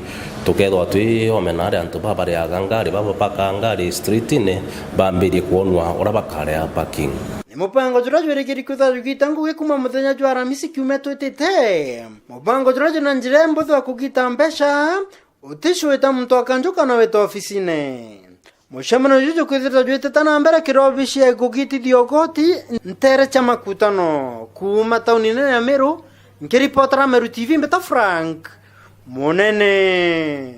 Tukethwa twi omena ari antu baba bariaga ngari, baba bapakaa ngari streetine, bambirie kwonua uria bakaria parking. Ni mubango juria jwirigiri kwithirwa jugita ngugi kuuma muthenya jwa Aramisi kiumia twitite. Mubango juria jwina njira imbuthu ya kugita mbeca, uticwita muntu akanjuka na wita ofisine. Mucemanio juju jukwithirwa jwitite na mbere kiri obici ya kugitithia ugoti ntere cia makutano. Kuuma tauni nene ya Meru, nkiripotera Meru T V mbita Frank Munene.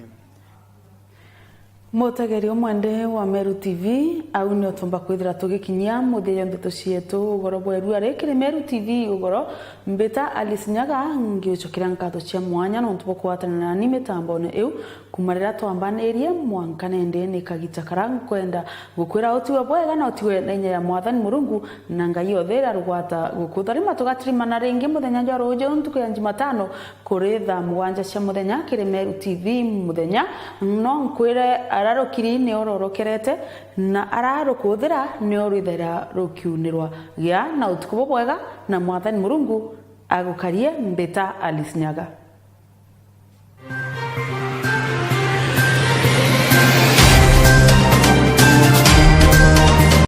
Mutegeri umwende wa Meru T V, au nio tumba kwithira tugikinyia muthia jwa ndeto cietu ugoro bweru ari kiri Meru T V ugoro. Mbita Alice Nyaga, ngiucokeria nkatho cia mwanya nontu bwa kugwatanira nani mitambone iu. Kuuma riria twambanirie mwanka nende ni kagita kara nkwenda gukwira utigwe bwega na utigwe na inya ya Mwathani Murungu na Ngai yonthe iria arugwata gukutharima. Tugatirimana ringi muthenya jwa ruuju ntuku ya Jumatano kuri thaa mugwanja cia muthenya kiri Meru T V muthenya. No nkwire ararukiri ni urorokerete na ararukuthira ni urwithaira rukiunirwa. Gia na utuku bubwega na Mwathani Murungu agukarie. Mbita Alice Nyaga.